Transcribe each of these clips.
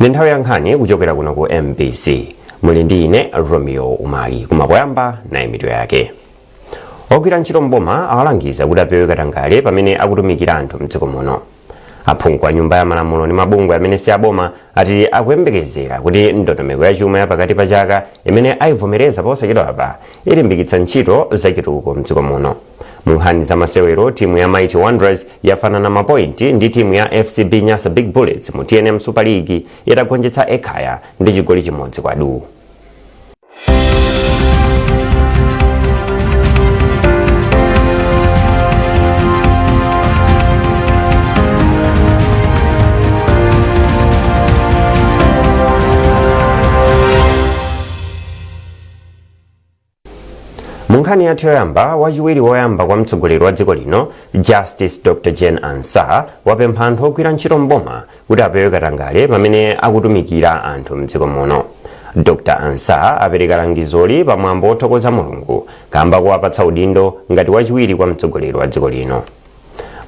Ndi nthawi ya nkhani kuchokera kuno ku MBC. Muli ndi ine Romeo Umali. Koma poyamba, nayi mitu yake. Ogwira ntchito mboma awalangiza kuti apewe katangale pamene akutumikira anthu mdziko muno. Aphungu a Nyumba ya Malamulo ndi mabungwe amene si aboma ati akuyembekezera kuti ndondomeko ya chuma ya pakati pa chaka imene ayivomereza posachedwapa ilimbikitsa ntchito zachitukuko mdziko muno. Mu nkhani za masewero, timu ya Mighty Wanderers yafanana mapointi ndi timu ya FCB Nyasa Big Bullets mu TNM Super League itagonjetsa Ekhaya ndi chigoli chimodzi kwa duu. Mu nkhani yathu yoyamba, wachiwiri woyamba kwa mtsogoleri wa dziko lino Justice Dr Jane Ansah wapempha anthu ogwira ntchito mboma kuti apewe katangale pamene akutumikira anthu mdziko muno. Dr Ansah apereka langizoli pamwambo wothokoza Mulungu kamba kuwapatsa udindo ngati wachiwiri kwa mtsogoleri wa dziko lino.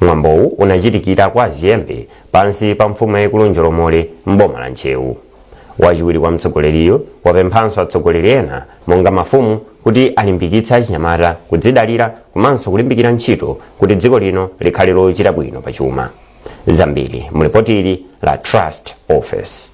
Mwambowu unachitikira kwa Ziyembe pansi pa mfumu yayikulu Njolomole m'boma la Ntcheu. Wachiwiri kwa mtsogoleriyo wapemphanso atsogoleri ena monga mafumu kuti alimbikitse achinyamata kudzidalira komanso kulimbikira ntchito kuti dziko lino likhale lochita bwino pachuma. Zambiri mu lipoti ili la Trust Office.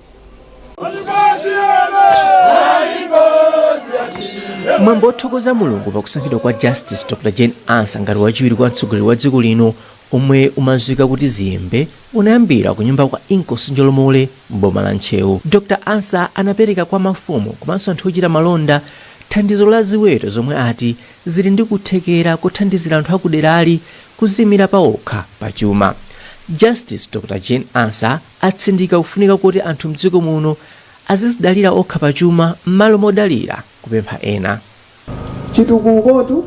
Mwambo wothokoza Mulungu pakusankhidwa kwa Justice Dr Jane Ansah ngati wachiwiri kwa mtsogoleri wa dziko lino, omwe umadziwika kuti Ziyembe, unayambira kunyumba kwa Inkosi Njolomole m'boma la Ntcheu. Dr Ansah anapereka kwa mafumu komanso anthu ochita malonda thandizo la ziweto zomwe ati zili ndi kuthekera kothandizira anthu akuderali kuziimira paokha pa chuma. Justice Dr Jane Ansah atsindika kufunika koti anthu mdziko muno azizidalira okha pa chuma m'malo modalira kupempha ena. Chitukukotu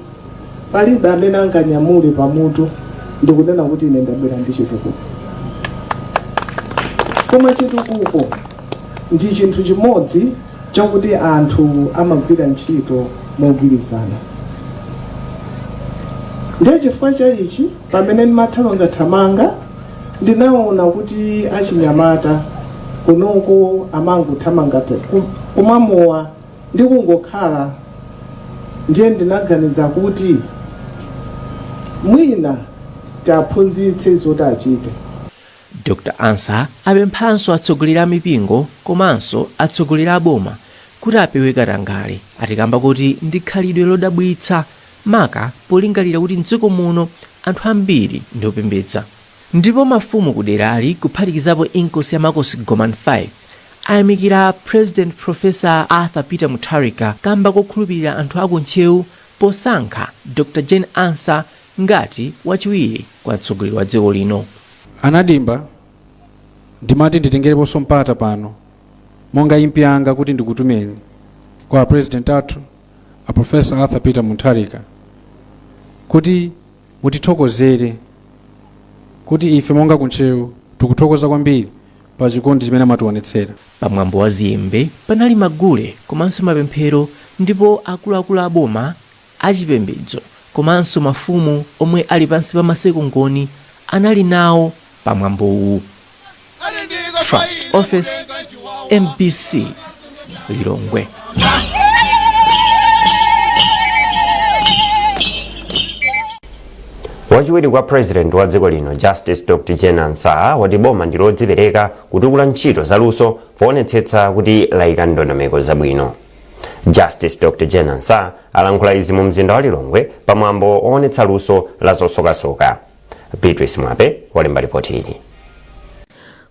palibe amene anganyamule pamutu ndikunena kuti ine ndabwera ndi chitukuko, koma chitukuko ndi chinthu chimodzi chakuti anthu amagwira ntchito mogwirizana. Ndiye chifukwa cha ichi, pamene ndimathamangathamanga ndinaona kuti achinyamata kunoko amangothamanga kumwa mowa ndi kungokhala. Ndiye ndinaganiza kuti mwina tiaphunzitse zoti achite. Dr Ansah apemphanso atsogoleri a mipingo komanso atsogoleri a boma kuti apewe katangale, ati kamba kuti ndi khalidwe lodabwitsa maka polingalira kuti mdziko muno anthu ambiri ndi opembedza. Ndipo mafumu kuderali kuphatikizapo Inkosi ya Makosi Gomani 5 ayamikira President Professor Arthur Peter Mutharika kamba kokhulupirira anthu aku Ntcheu posankha Dr Jane Ansah ngati wachiwiri kwa mtsogoleri wa dziko lino. Anadimba, ndimati nditengereponso mpata pano monga impi yanga kuti ndikutumeni kwa president athu a Professor Arthur Peter Mutharika kuti mutithokozere kuti ife monga kuNtcheu tikuthokoza kwambiri pa chikondi chimene amationetsera. Pamwambo wa Ziyembe panali magule komanso mapemphero ndipo akuluakulu a boma, achipembedzo komanso mafumu omwe ali pansi pa Maseko Ngoni anali nawo pa mwambowu. Trust Office, MBC, Lilongwe. Wachiwiri kwa president wa dziko lino Justice Dr Jane Ansah wati boma ndi lodzipereka kutukula ntchito zaluso poonetsetsa kuti layika ndondomeko zabwino. Justice Dr Jane Ansah alankhula izi mu mzinda wa Lilongwe pamwambo oonetsa luso la zosokasoka. Beatrice Mwape walemba ripoti ili.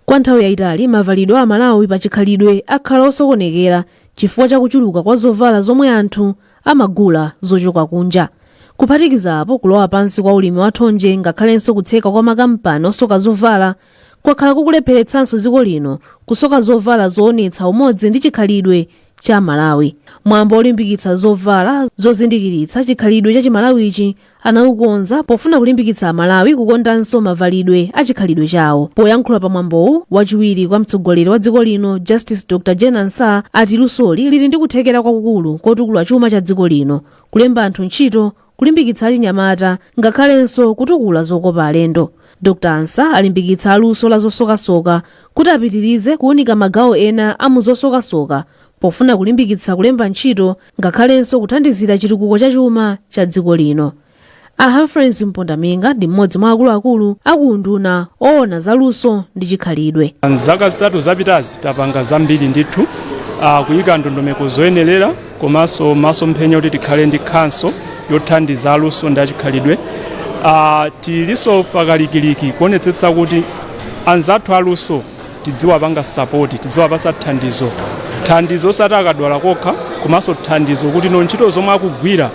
Kwa nthawi yayitali mavalidwe a Malawi pa chikhalidwe akhala osokonekera chifukwa cha kuchuluka kwa zovala zomwe anthu amagula zochoka kunja, kuphatikiza apo kulowa pansi kwa ulimi wa thonje ngakhalenso kutseka kwa makampani osoka zovala kwakhala kukulepheretsanso dziko lino kusoka zovala zoonetsa umodzi ndi chikhalidwe cha Malawi. Mwambo olimbikitsa zovala zozindikiritsa chikhalidwe cha Chimalawichi anaukonza pofuna kulimbikitsa Amalawi kukondanso mavalidwe a chikhalidwe chawo. Poyankhula pa mwambowu, wachiwiri kwa mtsogoleri wa dziko lino Justice Dr Jane Ansah ati lusoli lili ndi kuthekera kwakukulu kotukula chuma cha dziko lino, kulemba anthu ntchito, kulimbikitsa achinyamata ngakhalenso kutukula zokopa alendo. Dr Ansah alimbikitsa aluso la zosokasoka kuti apitirize kuwunika magawo ena a muzosokasoka pofuna kulimbikitsa kulemba ntchito, ngakhalenso kuthandizira chitukuko cha chuma cha dziko lino. A Humphreys Mpondaminga ndi mmodzi mwa akuluakulu akuunduna oona zaluso ndi chikhalidwe. Mzaka 3 zapitazi tapanga zambiri ndithu, kuyika ndondomeko zoyenerera komanso masomphenya kuti tikhale ndi council yothandiza aluso ndi achikhalidwe. Tilinso pakalikiliki kuonetsetsa kuti anzathu aluso tidziwapanga support, tidziwapasa thandizo, thandizo osati akadwala kokha, komanso thandizo kuti no ntchito zomwe akugwira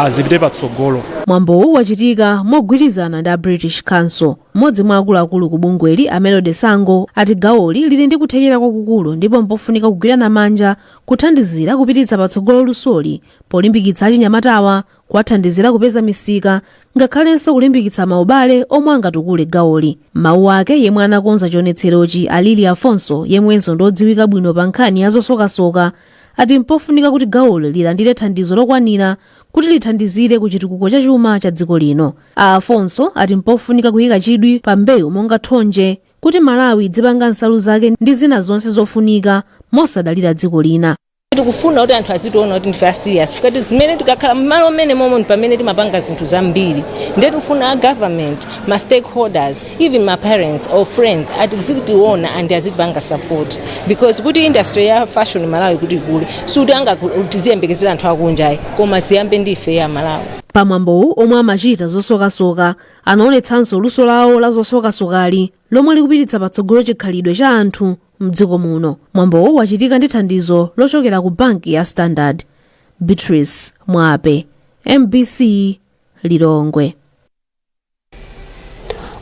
zipite patsogolo. Mwambowu wachitika mogwirizana ndi a British Council. Mmodzi mwa akuluakulu ku bungweli, a Melody Sango, ati gawoli lili ndi kuthekera kwakukulu ndipo mpofunika kugwirana manja kuthandizira kupititsa patsogolo lusoli polimbikitsa achinyamatawa, kuwathandizira kupeza misika, ngakhalenso kulimbikitsa maubale omwe angatukule gawoli. Mawu ake, yemwe anakonza chionetserochi, a Lili Afonso, yemwenso ndodziwika bwino pa nkhani ya zosokasoka, ati mpofunika kuti gawoli lilandire thandizo lokwanira kuti lithandizire ku chitukuko cha chuma cha dziko lino. A Afonso ati mpofunika kuyika chidwi pa mbewu monga thonje kuti Malawi idzipanga nsalu zake ndi zina zonse zofunika mosadalira dziko lina. Tikufuna kuti anthu azitiona kuti ndife a serious, kuti zimene tikakhala mmalo mmene momo ndi pamene timapanga zinthu zambiri. Ndiye tikufuna a government, ma stakeholders, even ma parents or friends azitiona and azitipanga support, because kuti industry ya fashion Malawi kuti ikule, suti anga tiziyembekezera anthu akunjayi, koma ziyambe ndi ife ya Malawi. Pamwambowu, omwe amachita zosokasoka anaonetsanso luso lawo la zosokasokali lomwe likupititsa patsogolo chikhalidwe cha anthu mdziko muno. Mwambowu wachitika ndi thandizo lochokera ku banki ya Standard. Beatrice Mwape, MBC, Lilongwe.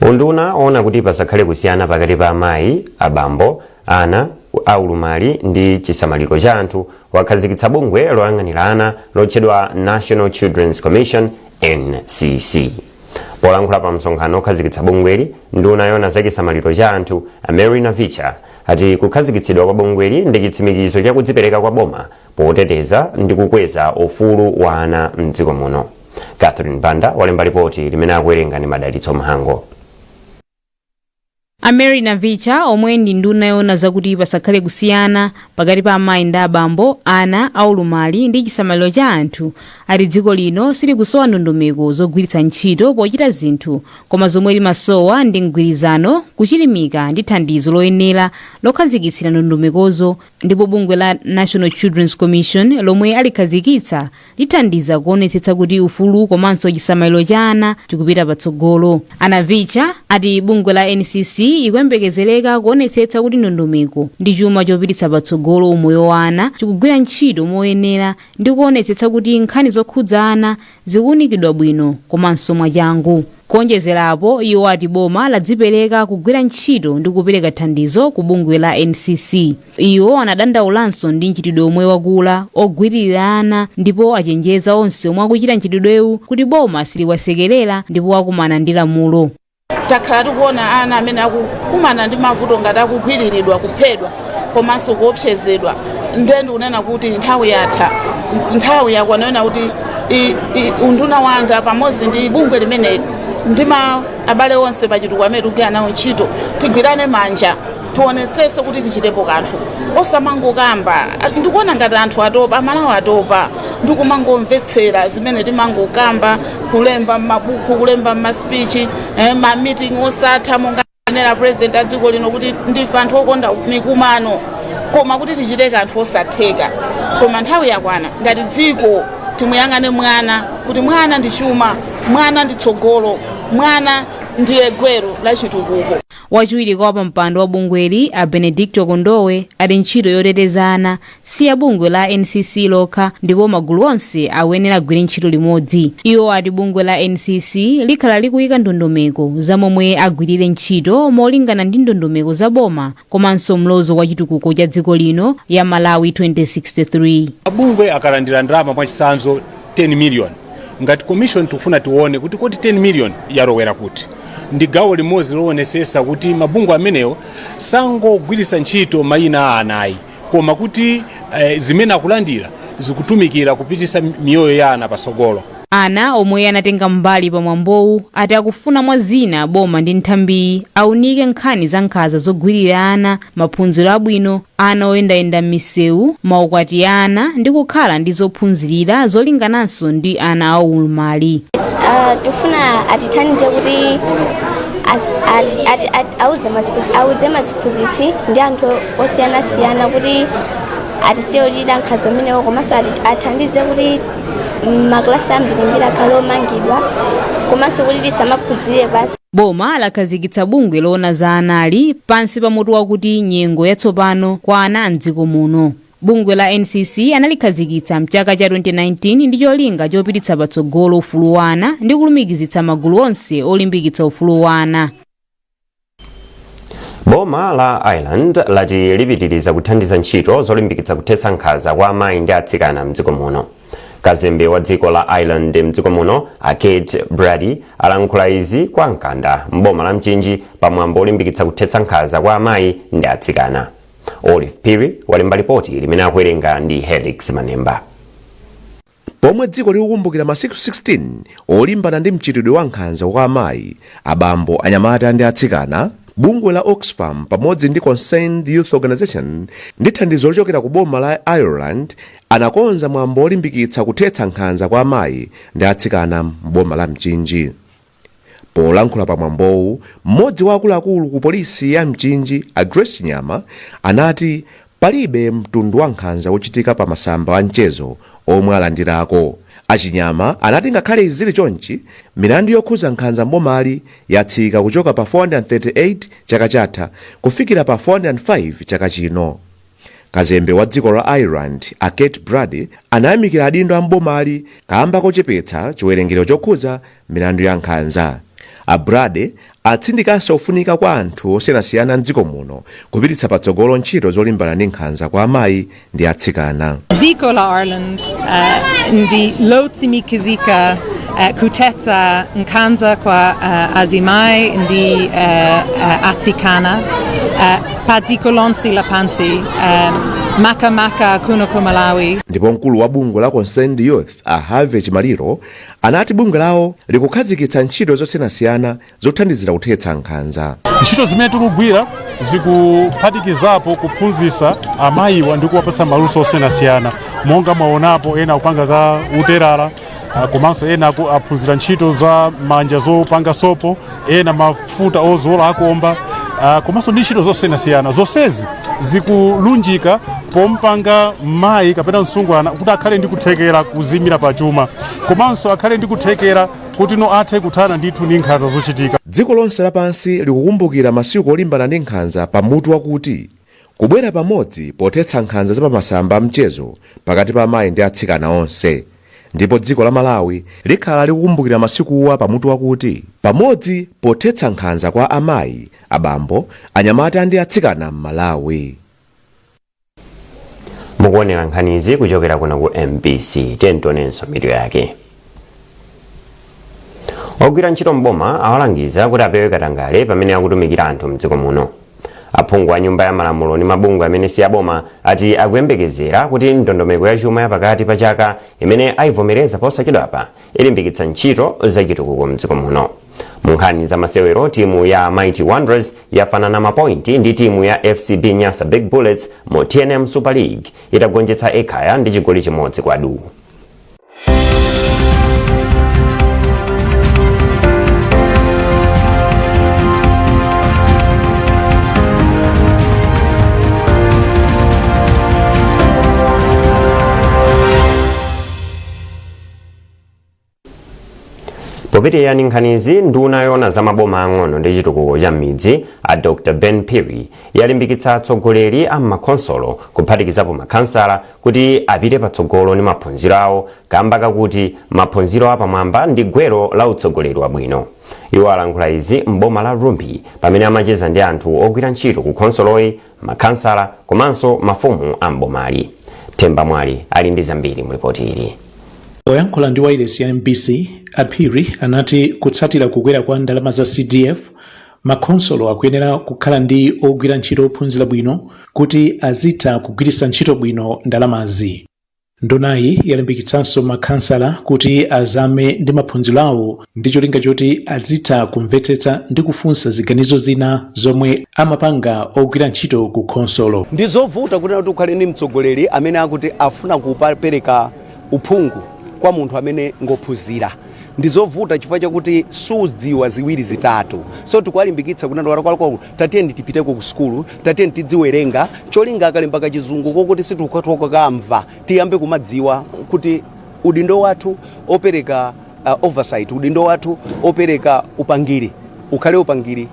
Unduna oona kuti pasakhale kusiyana pakati pa amayi, abambo, ana aulumali ndi chisamaliro cha anthu wakhazikitsa bungwe loyang'anira ana lotchedwa National Children's Commission, NCC. Polankhula pa msonkhano okhazikitsa bungweli, nduna yoona za chisamaliro cha anthu, Mary Navicha, ati kukhazikitsidwa kwa bungweli ndi chitsimikizo cha kudzipereka kwa boma poteteza ndi kukweza ufulu wa ana mdziko muno. Catherine Banda walemba ripoti limene akuwerenga ndi Madalitso Mhango. A Mary Navicha, omwe ndi nduna yoona zakuti pasakhale kusiyana pakati pa amayi ndi abambo, ana aulumali ndi chisamaliro cha anthu, ati dziko lino silikusowa ndondomeko zogwiritsa ntchito pochita zinthu, koma zomwe limasowa ndi mgwirizano, kuchilimika ndi thandizo loyenera lokhazikitsira ndondomekozo. Ndipo bungwe la National Children's Commission lomwe alikhazikitsa lithandiza kuonetsetsa kuti ufulu komanso chisamaliro cha ana chikupita patsogolo. A Navicha ati bungwe la NCC ikuyembekezereka kuonetsetsa kuti ndondomeko ndi chuma chopititsa patsogolo umoyo wa ana chikugwira ntchito moyenera ndi kuonetsetsa kuti nkhani zokhudza ana zikuwunikidwa bwino komanso mwachangu. Kuonjezerapo, iwo ati boma ladzipereka kugwira ntchito ndi kupereka thandizo ku bungwe la NCC. Iwo anadandaulanso ndi mchitidwe omwe wakula ogwiririra ana, ndipo achenjeza onse omwe akuchita mchitidwewu kuti boma siliwasekerera ndipo akumana ndi lamulo. Takhala tikuona ana amene akukumana ndi mavuto ngati akugwiriridwa, kuphedwa komanso kuopsezedwa. Ndiye ndikunena kuti nthawi yatha, nthawi yakwana kuti unduna wanga pamodzi ndi bungwe limeneli ndi ma abale onse pachitukuko amene tikugwira nawo ntchito tigwirane manja, tionetsetse kuti tichitepo kanthu, osamangokamba. Ndikuona ngati anthu atopa, Amalawi atopa ndikumangomvetsera zimene timangokamba, kulemba m'mabuku, kulemba m'ma speech, ma meeting osatha, monga anena President a dziko lino kuti ndife anthu okonda mikumano, koma kuti tichite kanthu osatheka. Koma nthawi yakwana ngati dziko timuyang'ane mwana, kuti mwana ndi chuma, mwana ndi tsogolo, mwana ndiye gwero la chitukuko. Wachiwiri kwa wapampando wa bungweli, a Benedicto Kondowe, ati ntchito yoteteza ana si ya bungwe la NCC lokha ndipo magulu onse akuyenera agwire ntchito limodzi. Iwo ati bungwe la NCC likhala likuyika ndondomeko za momwe agwirire ntchito molingana ndi ndondomeko za boma komanso mlozo wa chitukuko cha dziko lino ya Malawi 2063. Mabungwe akalandira ndalama, mwachitsanzo 10 million, ngati commission tikufuna tione kuti kodi 10 million yalowera kuti. Ndi gawo limodzi loonesesa kuti mabungwe amenewo sangogwiritsa ntchito mayina a anayi, koma kuti zimene akulandira zikutumikira kupitisa miyoyo ya ana pasogolo. Ana omwe anatenga mbali pa mwambowu ati akufuna mwa zina boma ndi nthambiyi aunike nkhani za nkhanza zogwirira ana, maphunziro abwino, ana oyendayenda m'misewu, maukwati a ana ndi kukhala ndi zophunzirira zolingananso ndi ana aulumali. Tifuna atithandize kuti auze maziphunzitsi ndi anthu osiyanasiyana kuti atisiye kuchita nkhanza umenewo, komanso athandize kuti maklasi ambirimbiri akhale omangidwa, komanso kuti tisamaphunzire pansi. Boma lakhazikitsa bungwe loona za anali pansi pa mutu wakuti nyengo yatsopano kwa ana mdziko muno. Bungwe la NCC analikhazikitsa mchaka cha 2019 ndi cholinga chopititsa patsogolo ufulu wa ana ndi kulumikizitsa magulu onse olimbikitsa ufulu wa ana. Boma la Ireland lati lipitiriza kuthandiza ntchito zolimbikitsa kuthetsa nkhanza kwa amayi ndi atsikana mdziko muno. Kazembe wa dziko la Ireland mdziko muno, a Kate Brady, alankhula izi kwa Mkanda mboma la Mchinji pamwambo olimbikitsa kuthetsa nkhanza kwa amayi ndi atsikana. Olive Phiri walemba ripoti limene akuwerenga ndi Helix Manemba. Pomwe dziko likukumbukira masiku 16 olimbana ndi mchitidwe wa nkhanza kwa amayi, abambo, anyamata ndi atsikana, bungwe la Oxfam pamodzi ndi Concerned Youth Organization ndi thandizo lochokera ku boma la Ireland anakonza mwambo olimbikitsa kuthetsa nkhanza kwa amayi ndi atsikana m'boma la Mchinji. Polankhula pa mwambowu, mmodzi wa akuluakulu ku polisi ya Mchinji, a Grace Chinyama, anati palibe mtundu wa nkhanza wochitika pa masamba a mchezo omwe alandirako. Achinyama anati ngakhale izi zili chonchi, milandu yokhuza nkhanza mbomali yatsika kuchoka pa 438 chaka chatha kufikira pa 405 chaka chino. Kazembe wa dziko la Ireland, a Kate Brady, anayamikira adindo a mbomali kamba kochepetsa chiwerengero chokhuza milandu ya nkhanza. A Brady atsindikanso kufunika kwa anthu osiyanasiyana mdziko muno kupititsa patsogolo ntchito zolimbana ndi nkhanza kwa amayi ndi atsikana. Dziko la Ireland ndi lotsimikizika kuthetsa nkhanza kwa azimayi ndi atsikana pa dziko lonse lapansi, makamaka kuno ku Malawi. Ndipo mkulu wa bungwe la Concerned Youth, a Harvey Chimaliro, anati bungwe lawo likukhazikitsa ntchito zosiyanasiyana zothandizira kuthetsa nkhanza. Ntchito zimene tikugwira zikuphatikizapo kuphunzitsa amayiwa ndi kuwapatsa maluso osiyanasiyana, monga mwaonapo ena kupanga za uterala, komanso ena aphunzira ntchito za manja zopanga sopo, ena mafuta ozola akomba, komanso ndi ntchito zosiyanasiyana. Zonsezi zikulunjika pompanga mayi kapena msungwana kuti akhale ndi kuthekera kuzimira pachuma, komanso akhale ndi kuthekera kuti no athe kuthana ndithu ndi nkhanza zochitika. Dziko lonse lapansi likukumbukira masiku olimbana ndi nkhanza pamutu wakuti kubwera pamodzi pothetsa nkhanza zapamasamba a mchezo pakati pa amayi ndi atsikana onse, ndipo dziko la Malawi likhala likukumbukira masikuwa pamutu wakuti pamodzi pothetsa nkhanza kwa amayi, abambo, anyamata ndi atsikana m'Malawi. Mukuonera nkhanizi kuchokera kuno ku MBC. Tionenso mitu yake. Ogwira ntchito mboma awalangiza kuti apewe katangale pamene akutumikira anthu mdziko muno. Aphungu a nyumba ya malamulo ndi mabungwe amene si aboma ati akuyembekezera kuti ndondomeko ya chuma yapakati pa chaka imene ayivomereza posachedwapa ilimbikitsa ntchito zachitukuko mdziko muno. Mu nkhani za masewero, timu ya Mighty Wanderers yafanana mapointi ndi timu ya FCB Nyasa Big Bullets mu TNM Super League itagonjetsa Ekhaya ndi chigoli chimodzi kwa du. Popitirira ndi nkhanizi, nduna yoona za maboma ang'ono ndi chitukuko cha m'midzi, a Dr Ben Phiri, yalimbikitsa atsogoleri a m'makhonsolo kuphatikizapo makhansala kuti apite patsogolo ndi maphunziro awo kamba kakuti maphunziro apamwamba ndi gwero la utsogoleri wabwino. Iwo alankhula izi m'boma la Rumphi pamene amacheza ndi anthu ogwira ntchito ku khonsoloyi, makhansala komanso mafumu a m'bomali. Themba Mwali ali ndi zambiri mu ripoti ili. Poyankhula ndi wailesi ya MBC, a Phiri anati kutsatira kukwera kwa ndalama za CDF, makhonsolo akuyenera kukhala ndi ogwira ntchito ophunzira bwino kuti azitha kugwiritsa ntchito bwino ndalamazi. Ndunayi yalimbikitsanso makhansala kuti azame ndi maphunziro awo ndi cholinga choti azitha kumvetsetsa ndi kufunsa ziganizo zina zomwe amapanga ogwira ntchito ku khonsolo. Ndi zovuta kuti ukhale ndi mtsogoleri amene akuti afuna kupereka uphungu kwa munthu amene ngophunzira. Ndi zovuta chifukwa chakuti sudziwa ziwiri zitatu. So tikuwalimbikitsa kuti anthu tatiyeni tipiteko ku sukulu, tatiyeni tidziwerenga, cholinga akalemba kachizungu kokuti situkakamva, tiyambe kumadziwa kuti udindo wathu opereka oversight, udindo wathu opereka upangiri ukhale upangiri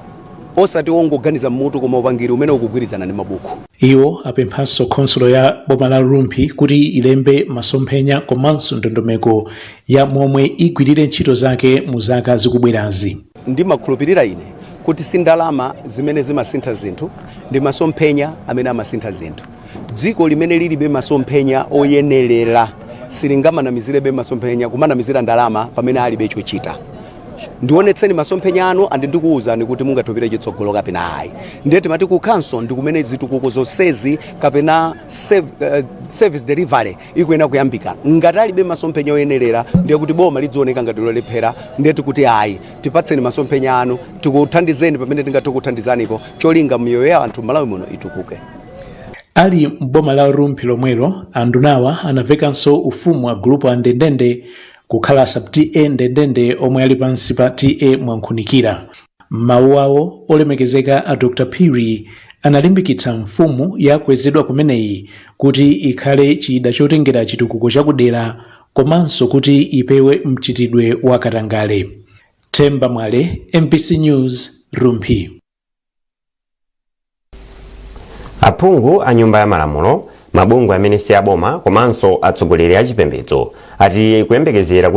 osati wongoganiza mmutu, koma upangiri umene ukugwirizana ndi mabuku. Iwo apemphanso khonsolo ya boma la Rumphi kuti ilembe masomphenya komanso ndondomeko ya momwe igwirire ntchito zake mu zaka zikubwerazi. Ndimakhulupirira ine kuti si ndalama zimene zimasintha zinthu, ndi masomphenya amene amasintha zinthu. Dziko limene lilibe masomphenya oyenerera silingamanamizirebe masomphenya, kumanamizira ndalama pamene alibe chochita. Ndionetseni masomphenya anu andi ndikuwuzani kuti mungatopere chitsogolo kapena ayi. Ndiye timati ku council ndi kumene zitukuko zonsezi kapena service delivery ikuyenera kuyambika. Ngati alibe masomphenya oyenerera, ndiye kuti boma lidzioneka ngati lolephera. Ndiye tikuti ayi, tipatseni masomphenya anu, tikuthandizeni pamene tingathe kuthandizanipo, cholinga miyoyo ya anthu m'Malawi muno itukuke. Ali m'boma la Rumphi lomwelo, andunawa anavekanso ufumu wa gulupu a Ndendende kukhala sub T/A Ndendende omwe ali pansi pa T/A Mwankhunikira. M'mawu awo, olemekezeka a Dr Phiri analimbikitsa mfumu yakwezedwa kumeneyi kuti ikhale chida chotengera chitukuko chakudera komanso kuti ipewe mchitidwe wa katangale. Themba Mwale, MBC News, Rumphi. Aphungu a Nyumba ya Malamulo, mabungwe amene si aboma komanso atsogoleri a chipembedzo ati akuyembekezera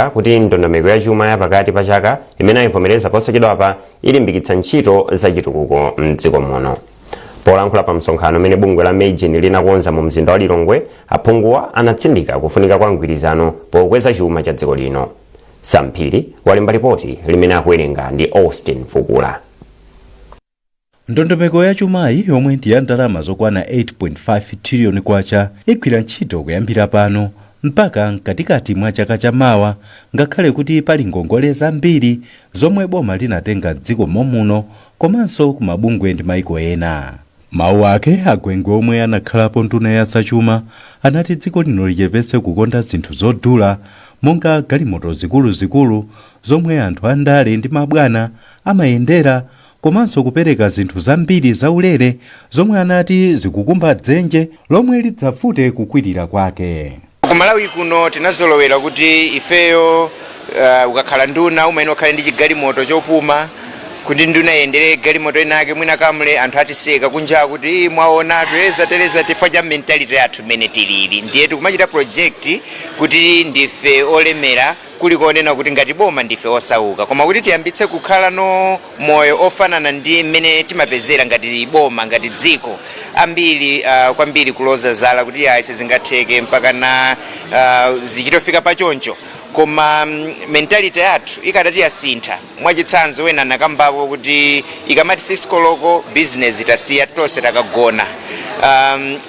kuti ndondomeko ya chuma ya pakati pa chaka imene ayivomereza posachedwapa ilimbikitsa ntchito za chitukuko mdziko muno. Polankhula pa msonkhano umene bungwe la MAYGEN linakonza mu mzinda wa Lilongwe, aphunguwa anatsindika kufunika kwa mgwirizano pokweza chuma cha dziko lino. Samphiri walemba ripoti limene akuwerenga ndi Austin Fukula. Ndondomeko ya chumayi, yomwe ndi ya ndalama zokwana 8.5 trillion kwacha, igwira ntchito kuyambira pano mpaka mkatikati mwa chaka chamawa, ngakhale kuti pali ngongole zambiri zomwe boma linatenga m'dziko momuno komanso ku mabungwe ndi maiko ena. Mawu ake, a Gwengwe, omwe anakhalapo nduna ya zachuma, anati dziko lino lichepetse kukonda zinthu zodula monga galimoto zikuluzikulu zomwe anthu andale ndi mabwana amayendera, komanso kupereka zinthu zambiri zaulere zomwe anati zikukumba dzenje lomwe lidzavute kukwirira kwake. Ku Malawi kuno tinazolowera kuti ifeyo ukakhala nduna umayenera ukhale ndi chigalimoto chopuma, kuti nduna iyendere galimoto inake mwina kamle anthu atiseka kunja kuti "Ii, mwaona tereza tereza," chifukwa cha mentality yathu imene tilili. Ndiye tikumachita project kuti ndife olemera, kuli konena kuti ngati boma ndife osauka, koma kuti tiyambitse kukhala no moyo ofanana ndi mmene timapezera ngati boma, ngati dziko, ambiri kwambiri kuloza zala kuti ayi, sizingatheke, mpaka na zichitofika pachoncho. Koma mentality yathu ikadati yasintha, mwachitsanzo, wena nakambapo kuti ikamati 6 koloko business tasiya tonse takagona,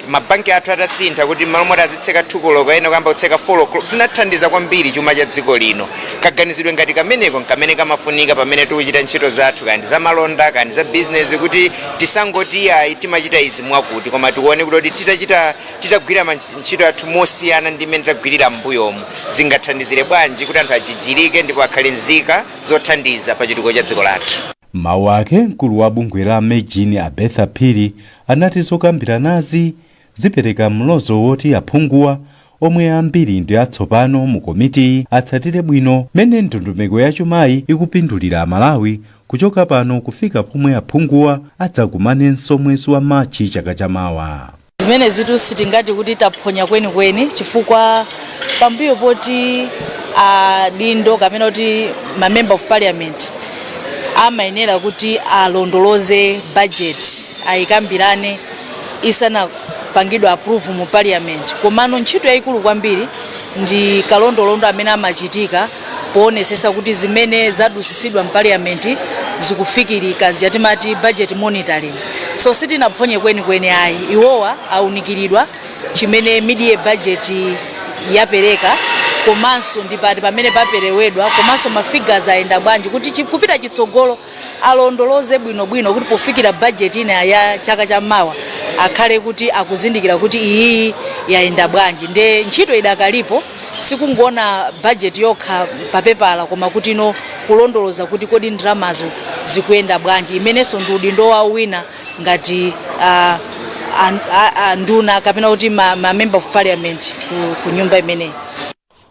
mabanki athu atasintha kuti malo moti azitseka 2 koloko ena kuyamba kutseka 4 o'clock, zinathandiza kwambiri chuma cha dziko lino. Kaganizidwe ngati kameneko nkamene kamafunika pamene tikuchita ntchito zathu, kandi za malonda kandi za business, kuti tisangoti ayi, timachita izi mwakuti, koma tione kuti titachita, titagwira ntchito yathu mosiyana ndi mmene tagwirira m'mbuyomu, zingathandizire bwanji kuti anthu ajijirike ndipo akhale nzika zothandiza pa chitukuko cha dziko lathu. Mawu ake, mkulu wa bungwe la MAYGEN a Bertha Phiri anati zokambiranazi zipereka mlozo woti aphunguwa, omwe ambiri ndi atsopano mu komitiyi, atsatire bwino mene ndondomeko ya chumayi ikupindulira Amalawi kuchoka pano kufika pomwe aphunguwa adzakumanenso mwezi wa Machi chaka chamawa. Zimene zitu sitingati kuti taphonya kwenikweni, chifukwa pambuyo poti adindo kapena kuti ma member of parliament amayenera kuti alondoloze budget, ayikambirane isanapangidwe approve mu parliament. Komano ntchito yayikulu kwambiri ndi kalondolondo amene amachitika poonesesa kuti zimene zadusisidwa mu parliament zikufikirika, zija timati budget monitoring. So sitinaphonye kwenikweni ayi, iwowa awunikiridwa. Chimene mid-year budget yapereka, komanso ndi pati pamene paperewedwa, komanso ma figures ayenda bwanji, kuti kupita chitsogolo alondoloze bwinobwino, kuti pofikira budget ina ya chaka chammawa akhale kuti akuzindikira kuti iyiyi yayenda bwanji. Nde ntchito idakalipo, sikungoona budget yokha papepala, koma kuti ino kulondoloza kuti kodi ndalamazo zikuyenda bwanji, imenenso ndi udindo wawo wina ngati nduna kapena kuti ma member of parliament ku nyumba imeneyi.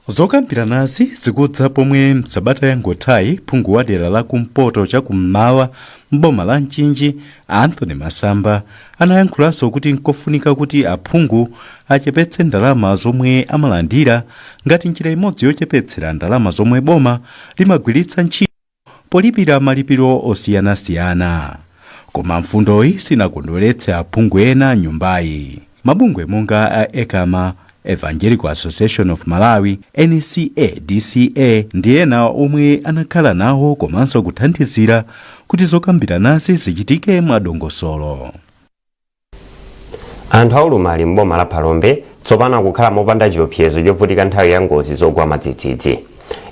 Zokambiranazi zikudza pomwe msabata yangothayi phungu wa dera la kumpoto chakummawa mboma la Mchinji, Anthony Masamba, anayankhulanso kuti nkofunika kuti aphungu achepetse ndalama zomwe amalandira ngati njira imodzi yochepetsera ndalama zomwe boma limagwiritsa ntchito polipira malipiro osiyanasiyana. Koma mfundoyi sinakondweretse aphungu ena nyumbayi. Mabungwe monga a ECAMA, Evangelical Association of Malawi, NCA, DCA ndi ena omwe anakhala nawo komanso kuthandizira kuti zokambiranazi zichitike mwadongosolo. Anthu aulumali m'boma la Phalombe tsopano akukhala mopanda chiopsezo chovutika nthawi ya ngozi zogwa mwadzidzidzi.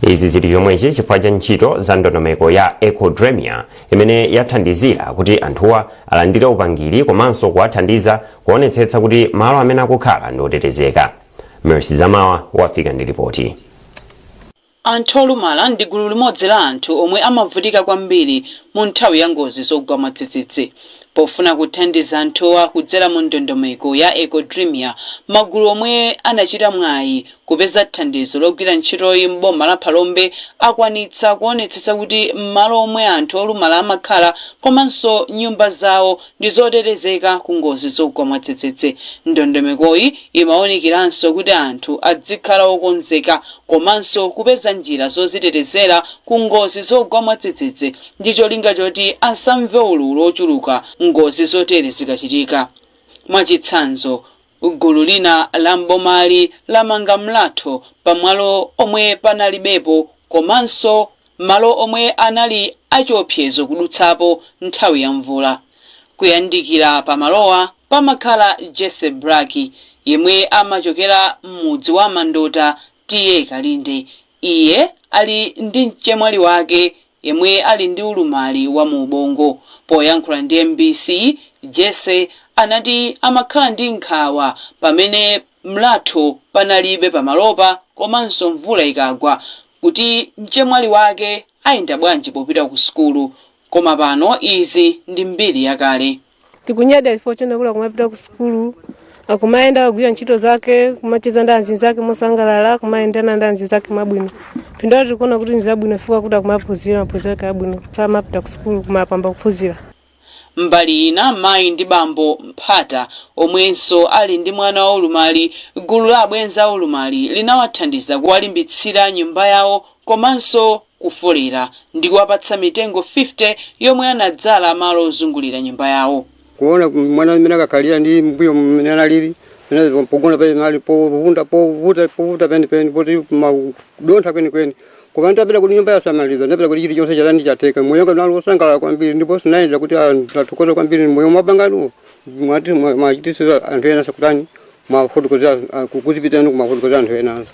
Izi zili chomwechi chifukwa cha ntchito za ndondomeko ya Ecodremia, imene yathandizira kuti anthuwa alandire upangiri komanso kuwathandiza kuonetsetsa kuti malo amene akukhala ndi otetezeka. Mercy Zamawa wafika ndi ripoti. Anthu olumala ndi gulu limodzi la anthu omwe amavutika kwambiri mu nthawi ya ngozi zogwa mwadzidzidzi. Pofuna kuthandiza anthuwa kudzera mu ndondomeko ya Ecodremia, magulu omwe anachita mwayi kupeza thandizo logwira ntchitoyi m'boma la Phalombe akwanitsa kuonetsetsa kuti malo omwe anthu olumala amakhala komanso nyumba zawo ndi zotetezeka ku ngozi zogwa mwadzidzidzi. Ndondomekoyi imawunikiranso kuti anthu adzikhala okonzeka komanso kupeza njira zozitetezera ku ngozi zogwa mwadzidzidzi ndi cholinga choti asamve ululu ochuluka ngozi zotere zikachitika. Mwachitsanzo, gulu lina la mbomali lamanga mlatho pamalo omwe panalibepo komanso malo omwe anali achiopsezo kudutsapo nthawi ya mvula. Kuyandikira pamalowa pamakhala Jesse Black, yemwe amachokera m'mudzi wa Mandota, T/A Kalinde. Iye ali ndi mchemwali wake yemwe ali ndi ulumali wa mu ubongo. Poyankhula ndi MBC, Jesse anati amakhala ndi nkhawa pamene mlatho panalibe pamalopa komanso mvula ikagwa, kuti mchemwali wake ayenda bwanji popita ku sukulu, koma pano izi ndi mbiri yakale. Tikunyada chifukwa chonakula kumapita ku sukulu, akumayenda kugwira ntchito zake, kumacheza ndi anzinzake mosangalala, kumayendana ndi anzinzake mwabwino. Phindu tikuona kuti nzabwino chifukwa kuti akumaphunzira maphunziro ake abwino, samapita ku sukulu kumapamba kuphunzira. Mbali ina, mayi ndi bambo Mphata, omwenso ali ndi mwana wa ulumali, gulu la abwenzi a ulumali linawathandiza kuwalimbitsira nyumba yawo komanso kufolera ndi kuwapatsa mitengo 50 yomwe anadzala malo ozungulira nyumba yawo. Kuona mwana amene akakhalira ndi mbuyo mmene analili pene pogona pene mali povunda, povuta, povuta penipeni, poti madontha kwenikweni, koma nditapita kuti nyumba yasamaliza, ndapita kuti chilichonse chatani chatheka, moyo wanga unali wosangalala kwambiri, ndipo sinayenda kuti ndathokoza kwambiri moyo mwapangano mwati mwachitisa anthu ena sakutani mwafotokozera kuzipitani kumafotokozera anthu enanso.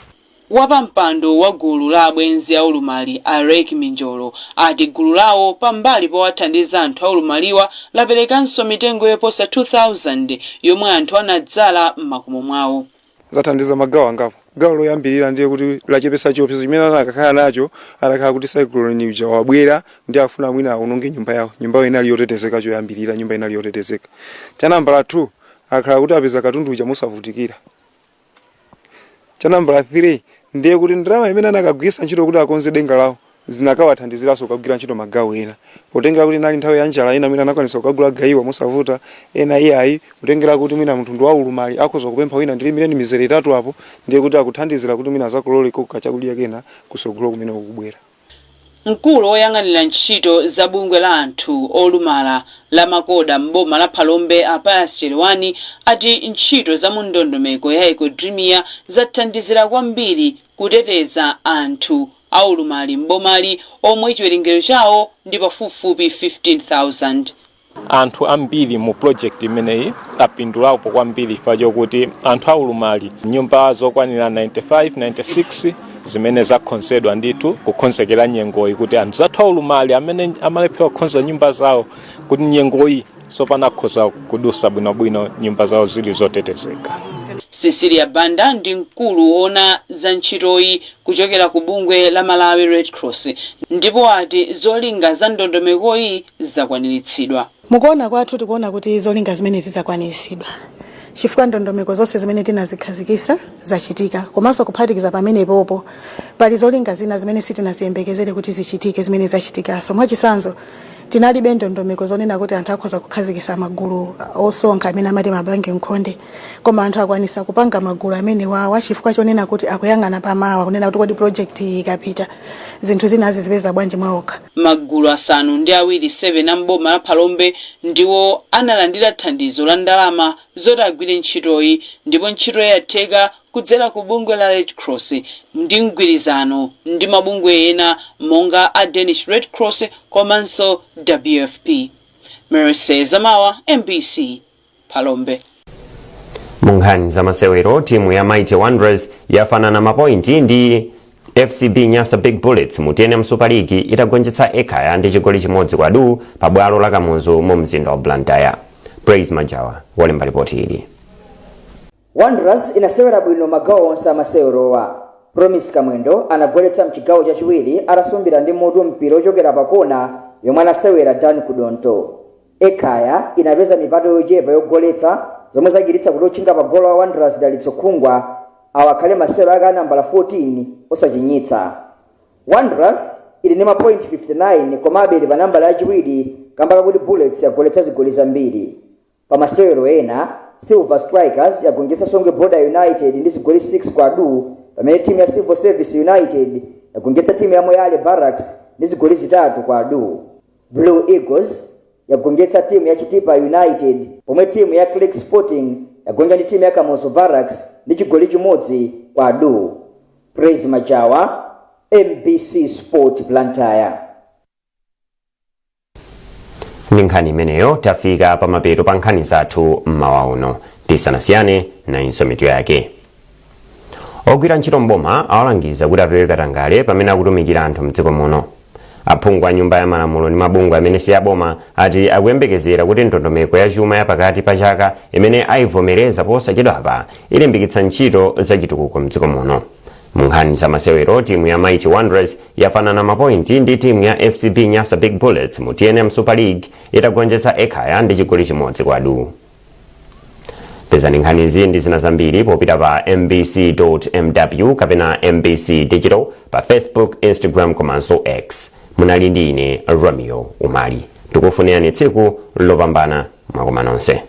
Wapampando wa gulu la abwenzi a ulumali, a Rek Minjolo, ati gulu lawo pambali powathandiza anthu aulumaliwa laperekanso mitengo yoposa 2000 yomwe anthu anadzala m'makomo mwawo. Zathandiza magawo angapo. Gawo loyambirira ndiye kuti lachepesa chiopsezo chimene anakakhala nacho atakhala kuti cyclone uja wabwera ndi afuna mwina aononge nyumba yawo. Nyumbayo inali yotetezeka. Choyambirira, nyumba inali yotetezeka. Cha nambala 2, akhala kuti apeza katundu uja mosavutikira. Cha nambala 3 ndiye kuti ndalama imene anakagwiritsa ntchito kuti akonze denga lawo zinakawathandiziranso kukagwira ntchito magawo ena, potengera kuti inali nthawi ya njala. Ena mwina anakwanisa kukagula gayiwa mosavuta, ena iyayi, kutengera kuti mwina munthu ndi waulumali, akhoza kupempha wina, "Ndilimireni mizere itatu apo," ndiye kuti akuthandizira kuti mwina azakololeko kachakudya kena kusogolo kumene kukubwera. Mkulu woyang'anira ntchito za bungwe la anthu olumala la MACODA m'boma la Phalombe, a Pius Chelewani, ati ntchito za mu ndondomeko ya Ecodremia zathandizira kwambiri kuteteza anthu aulumali m'bomali omwe chiwerengero chawo ndi pafupifupi 15,000. Anthu ambiri mu project imeneyi apindulapo kwambiri chifukwa chokuti anthu aulumali, nyumba zokwanira 95 96 zimene zakonzedwa ndithu kukonzekera nyengoyi, kuti anthu athu aulumali amene amalephera kukonza nyumba zawo, kuti nyengoyi sopano akhoza kudusa bwinobwino, nyumba zawo zili zotetezeka. Cecilia Banda ndi mkulu woona za ntchitoyi kuchokera ku bungwe la Malawi Red Cross, ndipo ati zolinga za ndondomekoyi zakwaniritsidwa. Mukuona kwathu, tikuona kuti zolinga zimenezi zakwaniritsidwa chifukwa ndondomeko zonse zimene tinazikhazikisa zachitika. Komanso kuphatikiza pamenepopo, pali zolinga zina zimene sitinaziyembekezere kuti zichitike zimene zachitikaso. Mwachitsanzo, tinalibe ndondomeko zonena kuti anthu akhoza kukhazikisa magulu osonkha amene amati mabanki nkhonde, koma anthu akwanisa kupanga magulu amene wawa chifukwa chonena kuti akuyang'ana pamawa, kunena kuti kodi project iyi ikapita, zinthu zina azizipeza bwanji mwaokha? Magulu 7 7 a mboma la Phalombe ndiwo analandira thandizo la ndalama zoti agwire ntchitoyi, ndipo ntchitoyi yatheka kudzera ku bungwe la Red Cross ndi mgwirizano ndi mabungwe ena monga a Danish Red Cross komanso WFP. Mercy Zamawa, MBC, Phalombe. Mu nkhani za masewero, timu ya Mighty Wanderers yafanana mapointi ndi FCB Nyasa Big Bullets mu TNM Super League itagonjetsa Ekhaya ndi chigoli 1 kwa du pa bwalo la Kamuzu mu mzinda wa Blantyre. Praise Majawa walemba ripoti ili. Wanderers inasewera bwino magawo onse amasewerowa. Promise Kamwendo anagoletsa mchigawo chachiwiri atasumbira ndi mutu mpira ochokera pa kona yomwe anasewera Dan Kudonto. Ekhaya inapeza mipato yochepa yogoletsa zomwe zachititsa kuti otchinga pa golo wa Wanderers, Dalitso Khungwa, awakhale masewero ake a nambala 14 osachinyitsa. Wanderers ili ndi mapointi 59, komabe ili pa nambala yachiwiri kamba kakuti Bullets yagoletsa zigoli zambiri. Pa masewero ena, Silver Strikers yagonjetsa Songwe Border United ndi zigoli 6 kwa du, pamene timu ya Civil Service United yagonjetsa timu ya Moyale Barracks ndi zigoli 3 kwa du. Blue Eagles yagonjetsa timu ya Chitipa United, pomwe timu ya Click Sporting yagonja ndi timu ya Kamuzu Barracks ndi chigoli 1 kwa du. Praise Majawa, MBC Sport, Blantyre. Ndi nkhani imeneyo tafika pamapeto pa nkhani zathu mmawa uno. Tisanasiyane, nayinso mitu yake. Ogwira ntchito mboma awalangiza kuti apewe katangale pamene akutumikira anthu mdziko muno. Aphungu a Nyumba ya Malamulo ndi mabungwe amene si aboma ati akuyembekezera kuti ndondomeko ya chuma ya pakati pa chaka imene ayivomereza posachedwapa ilimbikitsa ntchito zachitukuko mdziko muno. Mu nkhani za masewero, timu ya Mighty Wanderers yafanana mapointi ndi timu ya FCB Nyasa Big Bullets mu TNM Super League itagonjetsa Ekhaya ndi chigoli 1 kwa du. Pezani nkhanizi ndi zina zambiri popita pa mbc.mw kapena MBC Digital pa Facebook, Instagram komanso X. Munali ndi ine, Romeo Umali. Tikufunirani tsiku lopambana. Mwakoma nonse.